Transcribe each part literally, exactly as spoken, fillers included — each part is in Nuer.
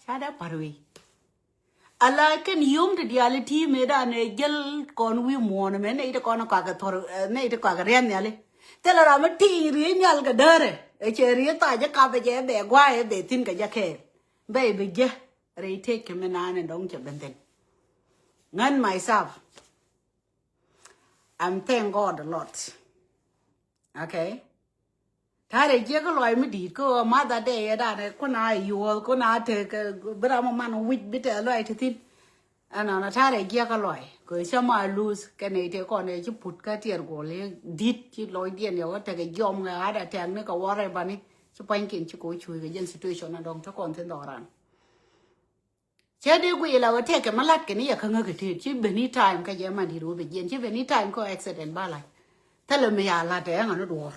Ca dee pa̱r wei. Ala kɛn yom ti diaal ti mëë dan ɛ jäl kɔn wi̱i̱ muɔ̱ɔ̱n mɛ nɛy ti kɔn kɔakɛ thuɔ̱r, eh, nɛy ti kɔakɛ riɛn nhiali. Thilɛ ram mi ti̱i̱ ri̱i̱ nhial kɛ däärɛ. Ɛ cɛ ri̱i̱ thac jɛ kap ɛ jɛ bɛ gua̱a̱ ɛ bɛ thi̱n kɛ jɛ kɛɛl. Bɛ i̱ bi jɛ rɛy tëëk kɛ mi naan in dɔ̱ŋ cɛ ben thi̱n. Ŋän myself, I'm thank God a lot. Okay. Ta̱rɛ jiɛk kä lɔc mi di̱i̱t kä ɣöö Mother Day ɛ danɛ kuna yuɔth kuna tek bi ram man wi̱c bi tɛth lɔc ti thi̱n. Ɛnɔnɔ ta̱rɛ jiɛk kä lɔc kɛ cä ma lose kɛ nɛy tëë kɔn ɛ ci put kä tiɛɛr guɔl i̱ di̱t ci lɔcdiɛn yɛ wä tekɛ jiɔm ŋɛ ɣa̱t a tɛ̈k ni kɛ whatever ni ci pua̱nykiɛn ci kɛ wä cuuc kɛ jɛn situation a dɔ̱ŋ te kɔn thi̱n dhɔran. Cɛ dee guiy la wä tɛkɛ mi la̱t kɛ ni yɛ kä ŋäk kɛ tëët ci ben i̱ time kä jɛ man di̱t wä bɛ jiɛn ci ben i̱ time kä accident ba la̱t. Thilɛ mi ya la̱t ɛ ŋä ni duɔ̱ɔ̱r.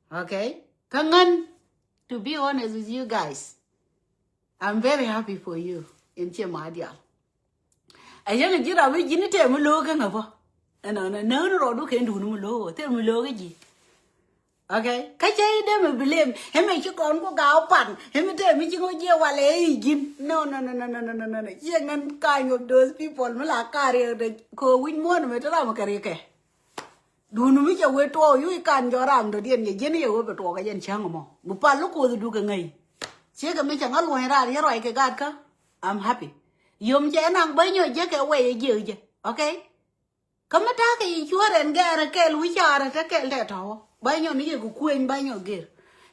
Okay. Kä ŋän, to be honest with you guys, I'm very happy for you. In ciɛ ma dial. Ɛ yɛn ji̱ ram mi ji̱n i̱ tɛm mi lo̱o̱k kä ŋä bä. Ɛnɔnɔ näk ni rɔɔdu kɛn duun mi lo̱o̱k tɛm mi lo̱o̱k kä ji̱. Okay. Kä cä i̱ dee mi blame him ɛ ci kɔn ku gaw pan him i̱ tɛm mi ci ŋɔ jiɛ walɛ i̱ ji̱n. No, no, no. Ciɛ ŋän kind of those people mi la kar yɛ dee kɛ wi̱c muɔ̱ɔ̱n mi te ram kɛ rikɛ. Duun mi cɛ wee tuɔɔk yu i̱ kan jɔk ram dɔ̱diɛn yɛ jiɛn yɛ wee bɛ tuɔɔk kɛ jɛn cäŋ mɔ. Bi pal lo̱k koth duk kɛ ŋäc. Ciekɛ mi cɛ ŋä luɔ̱ny raar yɛ ruac kɛ gatkä. I'm happy. Yom cɛ naŋ bä nyɔ jiɛ kɛ wee yɛ jiɛ jɛ. Okay. Kä mi ta̱a̱ kɛ insurance gɛɛrɛ kɛl wi̱c caarɛ te kɛl tɛ tɔ̱wä bä nyɔ ni yɛ kɛ kueny bä nyɔ gɛr.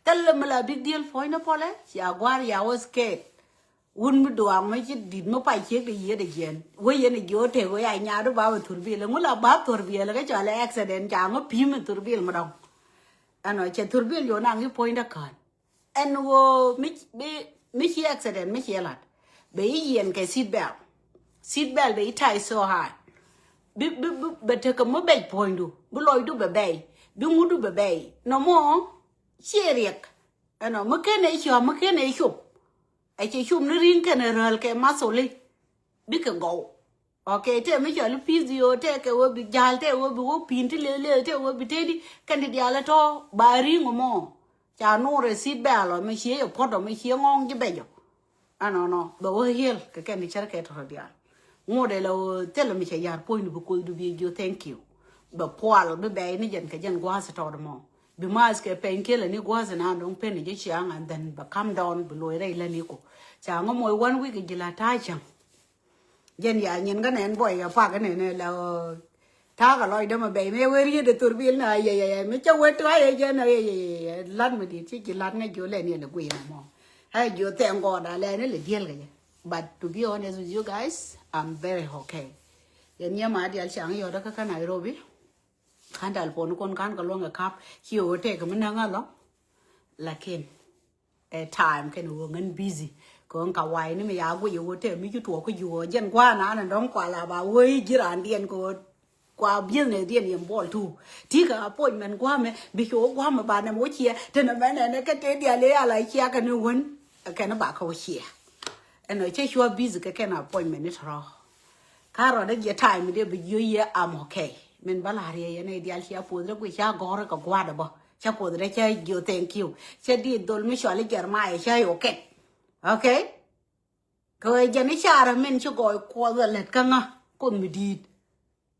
Thilɛ mi la big deal puɔ̱ny ni pɔlɛ cia gua̱r ya wä scared. Wun mi duaŋ mi ci di̱t mi pay ciek di yiet a jiɛn wee yɛn a jiɛ wä tek wee ya nyaat wä ba wä thurbil ŋu la ba thurbil kä cɔal accident ca ŋä pi̱i̱m a thurbil mi dɔŋ. Ɛnɔ cɛ thurbil yɔ naŋ i̱ puɔ̱ny dä kään. Ɛn ɣöö mi, mi, mi ci accident mi ciɛ la̱t bɛ i̱ yiɛn kɛ seat belt. Seat belt bɛ i̱ tie so high. Bi, bi, bi, bɛ tekɛ mi bɛc puɔ̱nydu bi lɔcdu bɛ bɛy bi ŋutdu bɛ bɛy. Nɔmɔ ciɛ riɛk. Ɛnɔ mi ken ɛ ciɔp mi ken ɛ cop. Ɛ cɛ cop ni ri̱ŋ kɛn ɛ räl kɛ matholi. Bikɛ gɔw. Okay, tɛ mi cɔl physio tɛ kɛ wä bi jal tɛ wä bi wä pi̱n ti lel lel tɛ wä bi tedi kɛn ti dial tɔ ba riŋ mɔ. Ca nor ɛ sit bɛ alɔ mi cie yɛ puɔt ɔ mi cie ŋɔŋ ji̱ bɛ jɔ. Anɔnɔ bɛ wä hiel kɛ kɛn ti cär kɛ tɔtɔ dial. Ŋot ɛ la wä thilɛ mi cɛ yar puɔ̱ny ni bi koth du bi jiɔ thank you. Bɛ pual bi bɛ ni jɛn kɛ jɛn gua̱a̱th tɔt mɔ. Bi math kɛ pɛny kiel ni gua̱a̱th na dɔŋ pen ni ji̱ ciaŋ and then bɛ come down bi loc rɛy lä ni ko. Ca ŋɔ moc one week ji̱ la ta̱a̱ cäŋ. Jɛn ya nyin kä nɛn buɔy kɛ pak nɛnɛ la ɣöö ta̱a̱ kɛ lɔcdä mɛ bɛy mëë wee riet ɛ thurbil na yɛyɛyɛ mi cä wee tua̱a̱ yɛ jɛn na yɛyɛyɛ lat mi di̱t ci ji̱ lat ŋäc jiö lɛn yɛn ɛ guiy na mɔ. Ɛ jiö thank God a lɛn ilɛ diɛl kɛ jɛ. But to be honest with you guys, I'm very okay. Yɛn yɛ ma dial caŋ yɔt kä kä Nairobi. Kan dal pon kon kan kɛ luɔ̱ŋ kɛ kap ci ɣöö tɛk mi näŋ alɔ. Lakin ɛ time kɛn ɣöö ŋän busy kɛ ɣöö ka wai ni mi ya guic ɣöö tɛ mi ci tuɔɔk kä ji̱ ɣöö jɛn gua̱a̱r nan dɔ̱ŋ kual a ba wee ji̱ raandiɛn kɛ ɣöö kua business diɛn yɛn buɔl tuuk. Ti kɛ appointment gua̱a̱mɛ bi ci ɣöö gua̱a̱mɛ ba nɛm wä ciɛ te nɛ mɛ nɛnɛ kɛ te dial i̱ ala ciɛ kɛ ni wän. Kɛn ba kɛ wä ciɛ ɛn ɔ cɛ cua busy kɛ kɛn appointment ni tɔrɔ. Ka rɔɔdɛ jiɛ time dee bi jiö yɛ, I'm okay. Min bä la̱r yɛ yɛn ɛ dial cia puɔth dee guic ca gɔ̱rä kɛ gua̱dɛ bä ca puɔth dee ca jiö thank you. Ca di dhol mi cɔal i̱ Jeremiah ca yɛ okay. Okay. Kɛ wee jɛn i̱ carɛ min ci gɔɔy kuɔth ɛ lät kä ŋä kuoth mi di̱i̱t.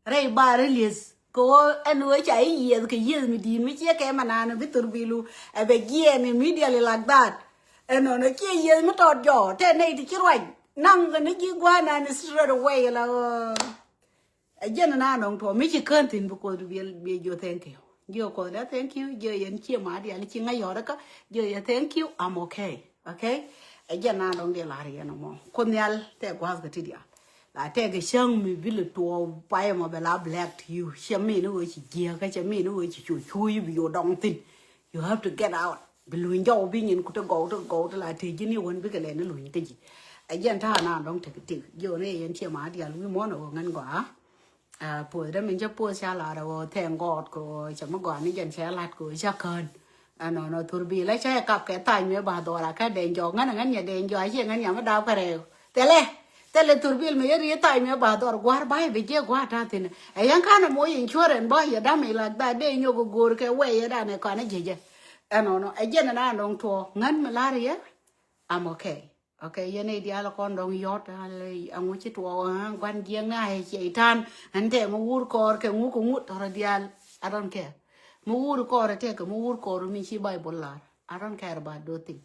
Rɛy bar i̱ lieth kɛ ɣöö ɛn ɣöö ca i̱ yieth kɛ yieth mi di̱i̱t mi ciɛ kɛ mɛ naan bi thurbilu ɛ bɛ jiɛɛn immediately like that. Ɛnɔnɔ ciɛ yieth mi tɔt jɔɔ tɛ nɛy ti ci ruac naŋ kɛ ni ji̱ gua̱a̱r naan straight away la ɣöö. Ɛ jɛn na nɔŋ tuɔ mi ci kään thi̱n bi kuoth bi bi jiɔ thank you. Jiɔ kuoth dee thank you jiɔ yɛn ciɛ ma dial ci ŋäc yɔt kä jiɔ yɛ thank you, I'm okay. Okay. Ɛ jɛn na nɔŋ diɛ lar yɛn mɔ kuoth nhial tɛ gua̱a̱th kɛ ti dial. La tɛ kɛ cäŋ mi bi lɛ tuɔ payɛ mɔ bɛ la black to you. Ciɛ mi ni wee ci jiɛ kä ciɛ mi ni wee ci cu cu yi bi yɔ dɔŋ thi̱n. You have to get out. Bi luny jɔw bi nyin ku te gɔw te gɔw te la te ji̱n i̱ wän bikɛ lɛn i̱ luny kä ji̱. Ɛ jɛn ta̱a̱ na dɔ̱ŋ tek tek ji̱ ɣän i̱ yɛn ciɛ ma dial wi̱i̱ muɔ̱n ɛ ɣän ŋän gɔaa. Puɔth dee min cä puɔth ca lat ɛ ɣöö thank God kɛ ɣöö cɛ mi gɔaa ni jɛn cɛ lat kɛ ɣöö cä kään. Ɛnɔnɔ thurbil ɛ cä yɛ kap kɛ tha̱a̱ny mëë ba dhɔra kä dɛny jɔk ŋän ɛ ŋän nyɛ dɛny jɔk a ciɛ ŋän nyɛ mi dap kɛ rɛw. Thilɛ. Thilɛ thurbil mi yɛ ri tha̱a̱ny mëë ba dhɔr gua̱r ba̱a̱y bi jiɛ gua̱a̱r ta̱a̱ thi̱n. Ɛ yɛn ka̱n ɛ moc insurance bä yɛ dam i̱ lak dha dee nyok i̱ go̱o̱r kɛ wɛy yɛ dan ɛ kɔn ɛ jiecɛ. Ɛnɔnɔ ɛ jɛn ɛn an dɔ̱ŋ tuɔɔk ŋän mi la̱r yɛ. I'm okay. Okay, yɛn nɛy diaal kɔn dɔ̱ŋ yɔt, aŋu ci tuɔɔk, gua̱n jiɛk na ɛ ciɛy tan ɛn tɛ mi wur kɔɔr kɛ ŋu kɛ ŋu tɔrɔ diaal. I don't care. Mi wur kɔɔr ɛ tɛ kɛ mi wur kɔɔr mi ci Bible lar. I don't care about those things.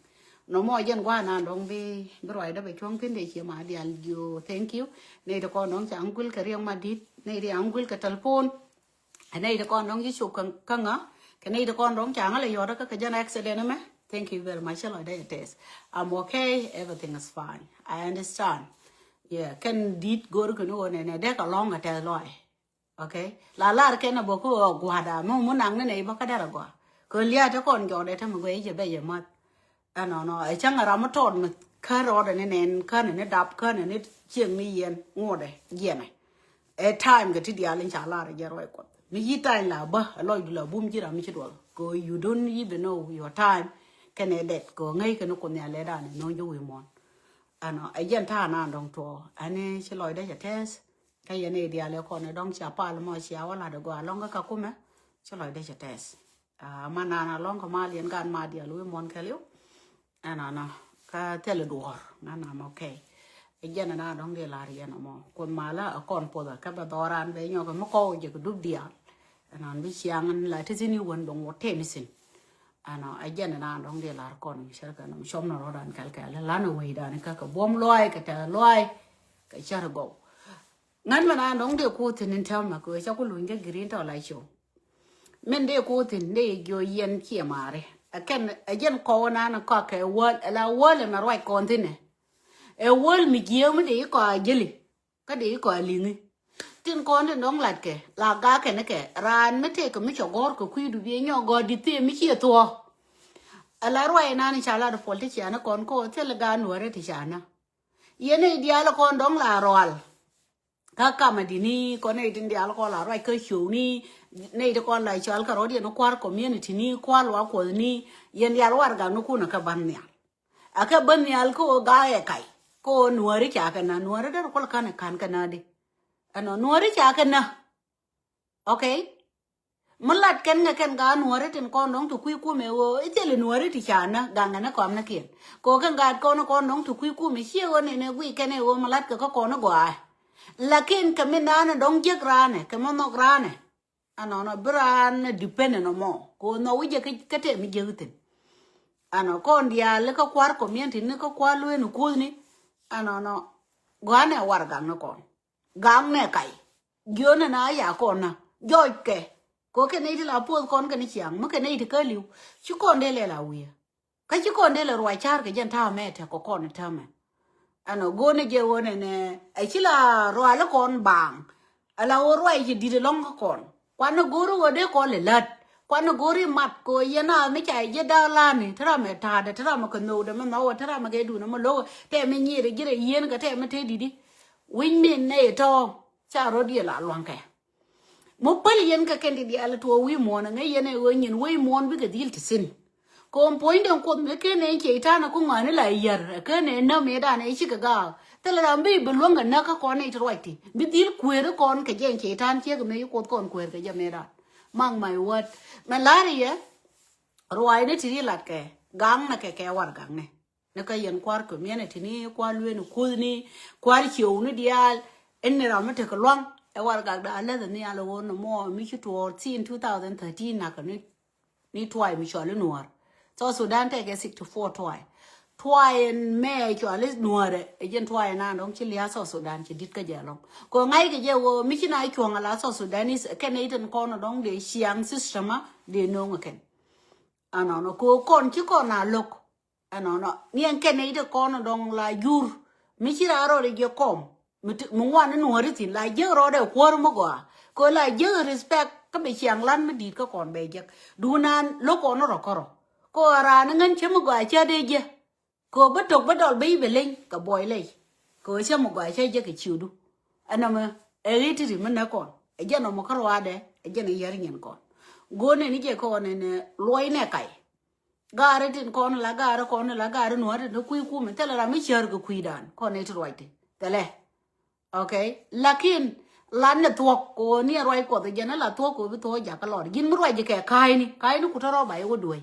Nɔmɔ jɛn gua̱n an dɔ̱ŋ bi, bi ruacdä bɛ cuɔ̱ŋ thi̱n dee ciɛ ma diaal jiö. Thank you. Nɛy ti kɔn dɔ̱ŋ ca ŋuil kɛ riɛk ma di̱t. Nɛy ti a ŋuil kɛ telephone. Ɛ nɛy ti kɔn dɔ̱ŋ ci cuk kä ŋa. Kɛ nɛy ti kɔn dɔ̱ŋ ca ŋä lɛ yɔt kä kɛ jɛn accident mɛ. Thank you very much. Cä lɔcdä cɛ tɛth. I'm okay. Everything is fine. I understand. Yeah, kɛn di̱t go̱r kɛ ni ɣöö nɛnɛ dee kɛ lɔ̱ŋ kɛ tɛth lɔaac. Okay. La lar kɛn a bä kä ɣöö gua̱a̱da mi mu naŋ ni nɛy bä kä dɛr a gɔaa. Kɛ lia̱a̱ te kɔn jɔɔdɛ te mi guɛy jɛ bɛ jɛ ma̱th. Ɛnɔnɔ ɛ cäŋ ɛ ram mi tɔɔt mi kän rɔɔdɛ ni nɛn kän ni dap kän ni cieŋ ni yɛn ŋuɔdɛ jiɛnɛ. Ɛ time kɛ ti diaal in ca lar ɛ jɛ ruac Kuɔth mi yi time la bä ɛ lɔcdu la bum ji̱ ram mi ci duɔl kɛ you don't even know your time. Kɛnɛ dɛt kɛ ŋäc kɛn Kuoth Nhial lɛ dan ɛ no̱o̱ŋ ji̱ wi̱i̱ muɔ̱ɔ̱n. Ɛnɔ ɛ jɛn ta̱a̱ naan dɔ̱ŋ tuɔɔ ɛn ci lɔcdɛ cɛ tɛth. Kä yɛn ɛ diaal ɛ kɔn ɛ dɔ̱ŋ cia pal mɔ cia wä lat ɛ gɔaa lɔ̱ŋ kä ka kumɛ. Ci lɔcdɛ cɛ tɛth. Aman naan a lɔ̱ŋ kä mal yɛn gaat ma diaal wi̱i̱ muɔ̱ɔ̱n kɛɛliw. Ɛnɔnɔ kä thilɛ duɔ̱ɔ̱r ŋa̱n am okay. Ɛ jɛn ɛn a dɔ̱ŋ di lar yɛn ɛmɔ Kuoth malä ɛ kɔn puɔth ɛ kä bɛ dhɔran bɛ nyɔk ɛ mi kɔw jɛ kɛ dup diaal. Ɛnɔn bi ciaŋ ɛn la ti thi̱n i̱ wän bɛ ŋuɔt tëë mi thi̱n. Ɛnɔ ɛ jɛn ɛn a dɔ̱ŋ di lar kɔn mi cär kɛ nɔm cɔm ni rɔ̱dan kɛl kɛl lan ɛ wecdan kä kɛ buɔ̱m luay kɛ tɛth luay. Kɛ cär gɔw. Ŋän mɛn a dɔ̱ŋ dee kuth thi̱n in täämɛ kɛ ɣöö ca ku luny kä green tɔ la show. Min dee kuth thi̱n dee jiɔ yɛn ciɛ maari. Ɛ kɛn ɛ jɛn kɔw nan kɔakɛ wäl ɛ la wäl ɛmɛ ruac kɔn thi̱n ɛ. Ɛ wäl mi jiääk mi dee i̱ kɔa jäli. Kä dee i̱ kɔa li̱ŋi. Tin kɔn tin dɔ̱ŋ latkɛ la gakɛ nikɛ raan mi tëëkɛ mi cɛ gɔ̱r kɛ kui̱du biɛ nyɔk gɔ̱r di̱t thiee mi ciɛ thuɔ̱ɔ̱. Ɛ la ruac nan ca lat politician kɔn kɛ ɣöö thil gaat nuäärä ti ca nä. Yɛn i̱ diaal kɔn dɔ̱ŋ la rual. Kä kamɛ di ni kɔn nɛy tin diaal kɔn la ruac kä show ni nɛy ti kɔn la cɔal kä rɔ̱diɛn kua̱r community ni kua̱r luaak Kuɔth ni yɛn diaal warɛgak ni kun ɛ kɛ bän nhial. Ɛ kɛ bän nhial kä ɣöö ga̱a̱k ɛ kac kä ɣöö nuääri ca kɛ na nuääri derɛ kuɔl ka̱n ɛ ka̱n kɛ na di. Ɛnɔ nuääri ca kɛ na. Okay. Mi lat kɛn kɛ kɛn gaat nuɔ̱ɔ̱ri tin kɔn dɔ̱ŋ ti kui̱ kumɛ ɣöö i̱ thilɛ nuɔ̱ɔ̱ri ti ca nä gaŋɛ ni kɔam ni kiɛn. Kɛ ɣöö kɛn gaat kɔn kɔn dɔ̱ŋ ti kui̱ kumɛ ciɛ ɣöö nɛnɛ guiy kɛn ɛ ɣöö mi lat kɛ kä kɔn i̱ gɔaa. Lakin kɛ mi naan dɔ̱ŋ jiäk raanɛ kɛ mi nhɔk raanɛ. Ɛnɔnɔ bi raan dependent ɔmɔ kɛ ɣöö nhɔk wi̱c jɛ kä tɛm mi jiäk thi̱n. Ɛnɔ kɔn diaal i̱ kä kua̱r community ni kä kua̱r lueeni kuothni. Ɛnɔnɔ gɔ̱a̱nɛ warɛgak ni kɔn. Gaŋ nɛ kac. Jiön ɛn a ya kɔn na jɔc kɛ. Kɛ kɛ nɛy ti la puɔth kɔn kɛn ciaŋ mi kɛ nɛy ti kä li̱w. Ci kɔn dee lɛ la wi̱i̱. Kä ci kɔn dee lɛ ruac ca̱r kɛ jɛn ta̱a̱ mɛ tɛk kɛ kɔn täämɛ. Ɛn ɛ go̱o̱nɛ jɛ ɣöö nɛnɛ ɛ ci la rual kɔn baaŋ. Ala ɣöö ruac ci di̱t ɛlɔ̱ŋ kä kɔn. Kuanɛ go̱o̱ri ɣöö dee kɔn lɛ lät. Kuanɛ go̱o̱ri mat kɛ ɣöö yɛn a mi ca jɛ da̱a̱k la̱a̱ni te ram ɛ ta̱a̱dɛ te ram ɛ kɛ nhökdɛ mi nhɔwɛ te ram ɛ kɛ duundɛ mi lo̱kɛ tɛmɛ nyiirɛ ji̱rɛ yieen kɛ tɛmɛ te di̱ti. Wi̱ny min nɛ yɛ tɔ̱ ca rɔ̱ diɛ la lua̱ŋkɛ. Mi päl yɛn kɛ kɛn ti diaal tuɔɔk wi̱i̱ muɔ̱ɔ̱n ɛ ŋäc yɛn ɛ ɣöö nyin wec muɔ̱ɔ̱n bikɛ dhil ti thi̱n. Kɔn puɔ̱ny den Kuoth mi ken en Cɛy-tan ɛ ku ŋɔaani la yär ɛ ken en näk mëëdan ɛ cikɛ gaak. Thilɛ ram bi bi luäŋ kɛ näk kä kɔn nɛy ti ruac ti bi dhil kueer kɔn kɛ jɛn Cɛy-tan ciek mëë ci Kuoth kɔn kueer kɛ jɛ mëëdan. Mark my word. Mɛ la̱r yɛ ruaacni ti ri latkɛ gaŋnɛ kɛ kɛ warɛgaknɛ. Ni kä yɛn kua̱r community ni kua̱r lueeni kuthni kua̱r ciewni diaal. Ɛn ni ram mi tekɛ luaŋ ɛ warɛgakda a läth ni a lɛ wä nɔmɔ mi ci tuɔɔr thin two thousand thirteen nakä ni. Ni tuay mi cɔal i̱ nuɔ̱ɔ̱r. South Sudan tɛkɛ sixty four tuay. Tuay ɛn mɛ cɔal i̱ nuɔ̱ɔ̱rɛ ɛ jɛn tuay ɛn an dɔ̱ŋ ci lia̱a̱ South Sudan ci di̱t kä jɛ ɛlɔ̱ŋ. Kɛ ŋa̱ckɛ jɛ wä mi ci na cuɔ̱ŋ ala South Sudan is kɛn nɛy tin kɔn ɛ dɔ̱ŋ dee ciaŋ system a dee no̱o̱ŋ ɛ kɛn. Ɛnɔnɔ kɛ kɔn ci kɔn a lo̱k. Ɛnɔnɔ ni ɛn kɛn nɛy ti kɔn dɔ̱ŋ la jur mi ci raa rɔɔdɛ jiɛ kɔm. Mi ti mi ŋuan ni nuɔ̱ɔ̱ri thi̱n la jiäk rɔɔdɛ kuäär mi gɔaa. Kɛ la jiäk respect kä bɛ ciaŋ lan mi di̱i̱t kä kɔn bɛ jiäk duunan lo̱k kɔn rɔ kärɔ. Kɛ raan ŋän cä mi gɔaa cä dee jiɛ. Kɛ bä tok bä dɔl bä i̱ bɛ leny kɛ buɔy lɛy. Kɛ cä mi gɔaa cä jiɛ kɛ ciötdu. Ɛnɔmɛ ɛ ɣet ti ri mi näk kɔn ɛ jɛn ɔmɔ kä ruaadɛ ɛ jɛn ɛ yär nyin kɔn. Go̱o̱nɛ ni jɛ kɔn ɛnɛ luɔy nɛ kay. Gaari tin kɔn la gaari kɔn la gaari nuɔ̱ɔ̱ri ni kui̱ kumɛ thilɛ ram mi cär kɛ kui̱dan kɔn ni ti ruacti thilɛ. Okay. Lakin lan ni thuɔ̱k kɛ ɣöö ni ruac Kuɔth jɛn la thuɔ̱k kɛ ɣöö bi thuɔ̱k jakä lɔr ji̱n mi ruac ji̱ kɛ ka̱a̱cni ka̱a̱cni ku te rɔ ba yɛ wä duee.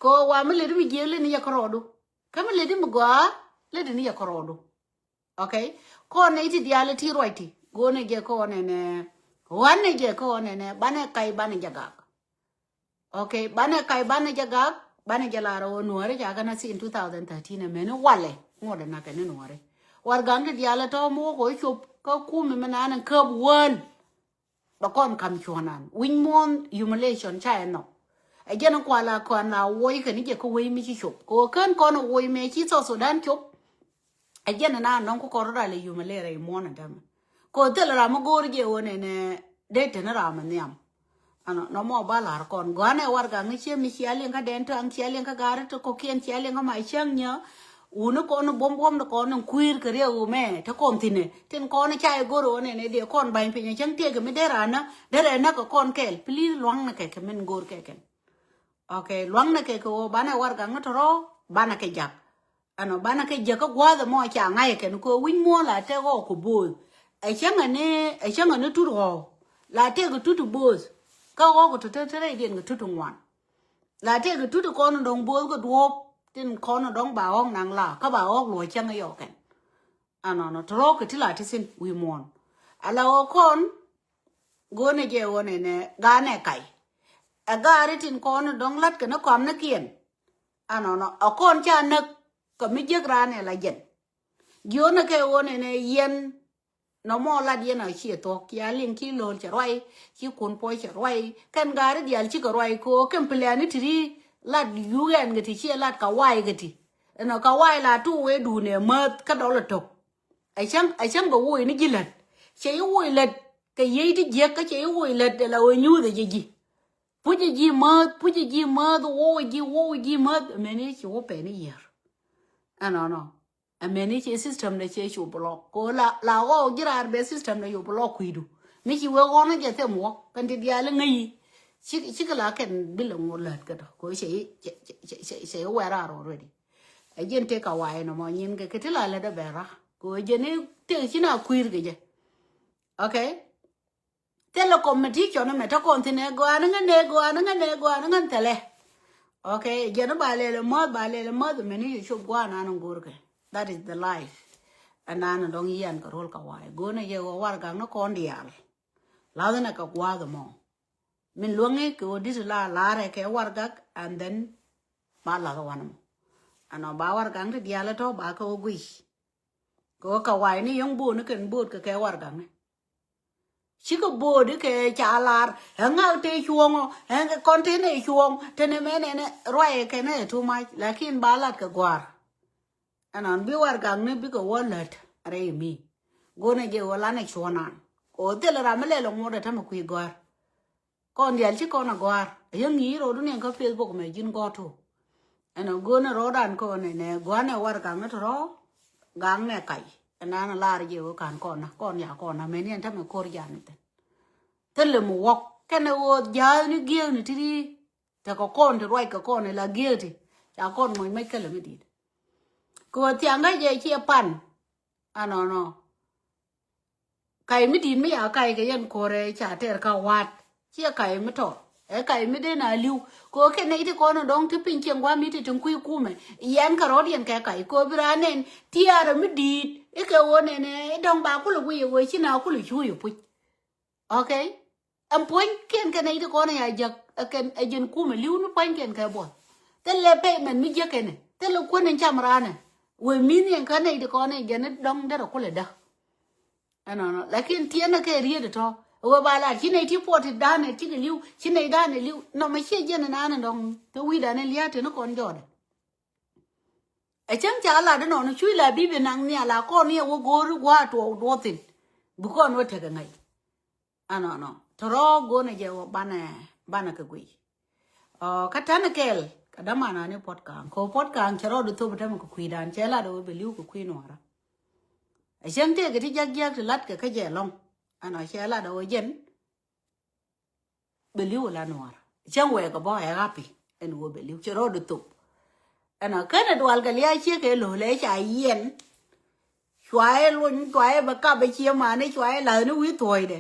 Kɛ ɣöö wa mi leti mi jiëëk leni jɛ kärɔɔdu. Kä mi leti mi gɔaa Lät ni jɛ kärɔɔdu. Okay. Kɔn ni ti diaal ti ruac ti go̱o̱nɛ jɛ kɔn nɛnɛ. Wan ni jɛ kɔn nɛnɛ banɛ kac banɛ jɛ gak. Okay, banɛ kac banɛ jɛ gak, banɛ jɛ lar ɣöö Nuɔ̱ɔ̱ri ca kɛn a thin two thousand thirteen ɛmɛni walɛ ŋuɔ̱t ɛnakɛ ni Nuɔ̱ɔ̱ri. Warɛgakni diaal tɔ̱ mi wä kɛ cop kä kumi mi naan käp wäl. Bɛ kɔn kam cuɔ̱nan wi̱ny muɔ̱ɔ̱n humiliation ca ɛ nhɔk. Ɛ jɛn kual a kɔn la woc kɛn jɛ kä wec mi ci cop kɛ ɣöö kän kɔn a woc mɛ ci South Sudan cop. Ɛ jɛn ɛ na nɔŋ ku kɔr ral ɛ yum ɛ lɛ rɛy muɔ̱n ɛ dämɛ. Ko thil ram mi go̱o̱r jɛ wä nɛnɛ dee teni ram ɛ nhiam. Ɛnɔ nɔmɔ ba la̱r kɔn gɔanɛ warɛgakni ciɛ mi cia liŋ kä dɛn tɔ̱ ɛŋ cia liŋ kä gaari ti kɔ̱kiɛn cia liŋ kä ma cäŋ nyä. Wuni kɔn buɔ̱m buɔ̱m ni kɔn in kui̱r kɛ riɛk wumɛ te kɔn thi̱nɛ tin kɔn ca i̱ go̱r wä nɛnɛ dee kɔn ba̱ny piny ɛ cäŋ tëëkɛ mi dee ran nä dee rɛ näk kɛ kɔn kɛɛl please lua̱ŋnɛ kɛ kɛ min go̱o̱r kɛ kɛn. Okay, lua̱ŋnɛ kɛ kɛ wä banɛ warɛgakni tɔ̱rɔ̱ banɛ kɛ jak. Ɛnɔ banɛ kɛ jäkä gua̱a̱th ɛmɔ ca ŋa̱c kɛn kɛ wi̱ny muɔ̱ɔ̱n la tɛk ɣɔɔk kɛ bo̱o̱th. Ɛ cäŋɛ ni ɛ cäŋɛ ni tut ɣɔɔk la tɛk kɛ tut bo̱o̱th. Kä ɣɔɔk kɛ tut te te rɛydiɛn kɛ tut ŋuan. La tɛk kɛ tut kɔn dɔ̱ŋ bo̱o̱th kɛ duɔ̱ɔ̱p tin kɔn dɔ̱ŋ ba ɣɔɔk naŋ la kä ba ɣɔɔk luɔ̱c cäŋɛ yɔk kɛn. Ɛnɔnɔ te rɔɔk kɛ ti la ti thi̱n wi̱i̱ muɔ̱ɔ̱n. Ala ɣɔɔk kɔn go̱o̱nɛ jɛ ɣöö nɛnɛ ga̱a̱nɛ kac. Ɛ gaari tin kɔn dɔ̱ŋ la̱t kɛ ni kɔam ni kiɛn. Ɛnɔnɔ ɛ kɔn ca näk kɛ mi jiäk raan ɛ la jɛn. Jiöönɛ kɛ ɣöö nɛnɛ yɛn nɔmɔ lat yɛn a ciɛ thuɔ̱k cia liŋ ci lo̱l cɛ ruac ci kun puɔc cɛ ruac kɛn gaari diaal cikɛ ruac kɛ ɣöö kɛn plan ni ti ri lat yuk ɛn kɛ ti ciɛ lat ka wac kɛ ti. Ɛnɔ ka wac la tuuk wee duun ɛ mäth kä dɔl ɛ to̱k. Ɛ cäŋ ɛ cäŋ bɛ woc ni ji̱ lät. Cɛ yi woc lät kɛ yiey ti jiäk kä cɛ yi woc lät ɛ la wee nyuuth ɛ ji̱ ji̱. Puc ɛ ji̱ mäth puc ɛ ji̱ mäth woc ji̱ woc ji̱ mäth mɛni ci wä pɛn i̱ yiër. Ɛnɔnɔ. Ɛmɛni ci system dɛ cɛ cu block ko la la ɣɔw ji̱ raar bɛ system dɛ cu block kui̱du. Mi ci wee ɣɔn jɛ them wä kɛn ti diaal ŋäyi. Ci ci kɛ la kɛn bi lɛ ŋot lät kɛ tɔ ko cɛ cɛ cɛ cɛ wɛ raar already. Ɛ jɛn tëë ka wa̱a̱ inɔ mɔ nyin kɛ kɛ ti la lät ɛ bɛ ra̱ ko jɛn i̱ tëë ci na kui̱r kɛ jɛ. Okay. Thilɛ competition mɛ te kɔn thi̱n ɛ gɔaa ni ŋän ɛ gɔaa ni ŋän ɛ gɔaa ni ŋän thilɛ. Okay, jɛn ba lɛl ɛ mäth ba lɛl ɛ mäth mɛni cu cop gua̱a̱ nan in go̱o̱rkɛ. That is the life. Ɛn nan in dɔ̱ŋ yian kɛ ro̱l kɛ wa̱a̱ go̱o̱nɛ jɛ ɣöö warɛgakni kɔn diaal. La̱thnɛ kɛ gua̱a̱th ɛmɔ. Min luäŋi kɛ ɣöö di̱t la la̱rɛ kɛ warɛgak and then ba la̱th ɛ wanɛ mɔ. Ɛnɔ ba warɛgakni diaal ɛ tɔ̱ ba kɛ ɣöö guic. Kɛ ɣöö kɛ wa̱a̱ ni yɔ̱ŋ bo̱o̱ni kɛn bo̱o̱t kɛ kɛ warɛgakni. Cikɛ bo̱o̱di kɛ ca lar ɛŋa te cuɔ̱ŋɔ ɛŋ kɔn te ne cuɔ̱ŋ te ne mɛ nɛnɛ ruacɛ kɛ ne too much lakin ba lat kɛ gua̱a̱r. Ɛnɔn bi warɛgakni bikɛ wä lät rɛy mi. Go̱nɛ jɛ wä lanɛ cuɔ̱nan kɛ ɣöö thilɛ ram mi lɛl ɛ ŋuɔ̱t ɛ tämɛ kui̱ gɔ̱a̱r. Kɔn diaal ci kɔn a gɔ̱a̱r a yäŋ ŋi̱i̱c rɔɔdu niɛn kä Facebook mɛ ji̱n gɔ̱a̱r tu. Ɛn a go̱o̱n a rɔɔdan kɔn ɛnɛ gɔ̱a̱n ɛ warɛgakni tɔ̱rɔ̱. Gaknɛ kac ɛn an a lar jɛ wä ka̱n kɔn a kɔn ya kɔn a mɛni ɛn tämɛ ko̱r jan ni thi̱n. Thilɛ mi wäk kɛn ɛ ɣöö ja̱a̱thni gi̱eekni ti ri. Tekɛ kɔn ti ruac kɛ kɔn ɛ la gi̱eek ti ca kɔn muɔc mec kälɛ mi di̱i̱t. Kɛ ɣöö thiaŋkä jɛ ciɛ pan. Anɔnɔ. Kac mi di̱i̱t mi ya kac kɛ yɛn ko̱rɛ ca tɛr ka wa̱a̱t. Ciɛ kac mi tɔr ɛ kac mi den a li̱w. Kɛ ɣöö kɛ nɛy ti kɔn dɔ̱ŋ ti piny cieŋ gua̱a̱m mi ti tin kui̱ kumɛ yɛn kɛ rɔ̱t yɛn kɛ kac kɛ ɣöö bi raan nɛn tiaarɛ mi di̱i̱t. Ikɛ ɣöö nɛnɛ dɔ̱ŋ ba kulɛ guic ɛ ɣöö ci na kulɛ cuuc ɛ puc. Okay. Ɛn puɔ̱nykiɛn kɛn ɛ iti kɔn ɛ ya jek ɛ kɛn ɛ jɛn kumɛ li̱w ni puɔ̱nykiɛn kɛ buɔth. Thilɛ payment mi jek kɛnɛ thilɛ kuän in cam ranɛ. Wee mi̱n yɛn kɛn ɛ iti kɔn ɛ jɛn ni dɔ̱ŋ derɛ kulɛ däk. Ɛnɔnɔ lakin tiɛn ɛ kɛ riet ɛ tɔ ɛ wee ba lat ci nɛ ti puɔt ti danɛ ti kɛ li̱w ci nɛ danɛ li̱w nɔmɛ ciɛ jɛn ɛ nanɛ dɔ̱ŋ te wi̱i̱ danɛ lia̱a̱ te ni kɔn jɔɔdɛ. Ɛ cäŋ ca lat inɔn cuc la bi̱i̱ bi naŋ nhial a kɔn ni ɛ wä go̱o̱r gua̱a̱ tuɔɔk duɔthin. Bi kɔn wä tekɛ ŋäc. Anɔnɔ tɔrɔ go̱o̱nɛ jɛ wä banɛ banɛ kɛ guiy. Ɔ kä tɛn kɛl kɛ dämanani puɔt ka̱a̱ŋ kɛ puɔt ka̱a̱ŋ cɛ rɔɔd thop tämɛ kɛ kui̱dan cɛ lat wä bɛ li̱w kɛ kui̱ nuɔrä. Ɛ cäŋ tëëkɛ ti jiäk jiäk ti lat kɛ kä jɛ lɔ̱ŋ. Ɛnɔ cɛ lat wä jɛn bɛ li̱w la nuɔrä cäŋ wɛɛk kɛ bɔ ɛ ɣapi. Ɛn wä bɛ li̱w cɛ rɔɔd thop. Ɛnɔ kɛnɛ dual kɛ lia̱a̱ ciek kɛ lo̱l ɛ ca yiɛn. Cuayɛ luny cuayɛ bɛ kap ɛ ciɛ mani cuayɛ la̱thni wi̱i̱ thuɔ̱ɔ̱cdɛ.